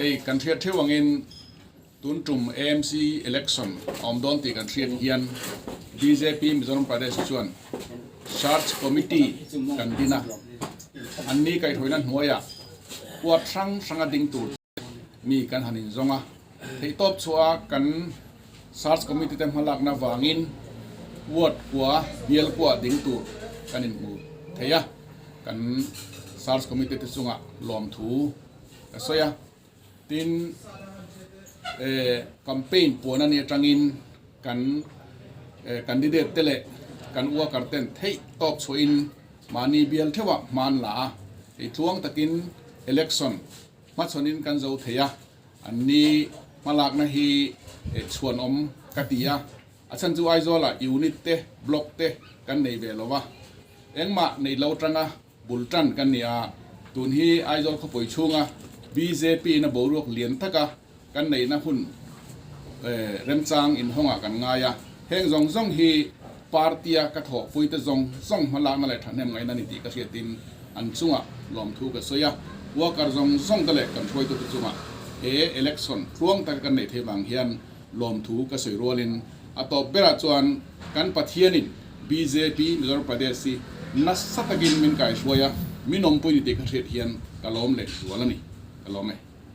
Hei kan hriat theuh angin tun tum AMC election a awm dawn tih kan hriat hian bjp Mizoram Pradesh chuan Search Committee kan din a, anni kaihhruaina hnuaiah huat hrang hranga ding tur mi kan han inzawng a, theihtawp chhuah a kan Search Committee te hmalakna vangin ward kua bial kua ding tur kan inhmu thei a, kan Search Committee te chungah lawmthu ka sawi a, tin campaign puan a nih atangin kan candidate te leh kan worker ten theihtawp chhuahin mahni bial theuhah hma an la a, hei tluang takin election hmachhawnin kan zo thei a. Anni hmalakna hi chhuanawm ka ti a, a chhan chu Aizawlah unit te, block te kan nei ve lo va, engmah nei lo tanga bul tan kan ni a, tun hi Aizawl khawpui chhunga bjp na boruak lian taka kan neihna hun remchang inhawngah kan ngai a, heng zawng zawng hi party-a ka thawhpuite zawng zawng hmalakna leh thahnem ngaihna ni tih ka hriatin an chungah lawmthu ka sawi a, worker zawng zawng te leh kan hruaitute chungah he election tluang taka kan neih theih vang hian lawmthu ka sawi rualin a tawp berah chuan kan Pathianin bjp Mizoram Pradesh hi nasa takin min kaihruai a, min awmpui ni tih ka hriat hian ka lawm leh zual a ni. Ka lawm e.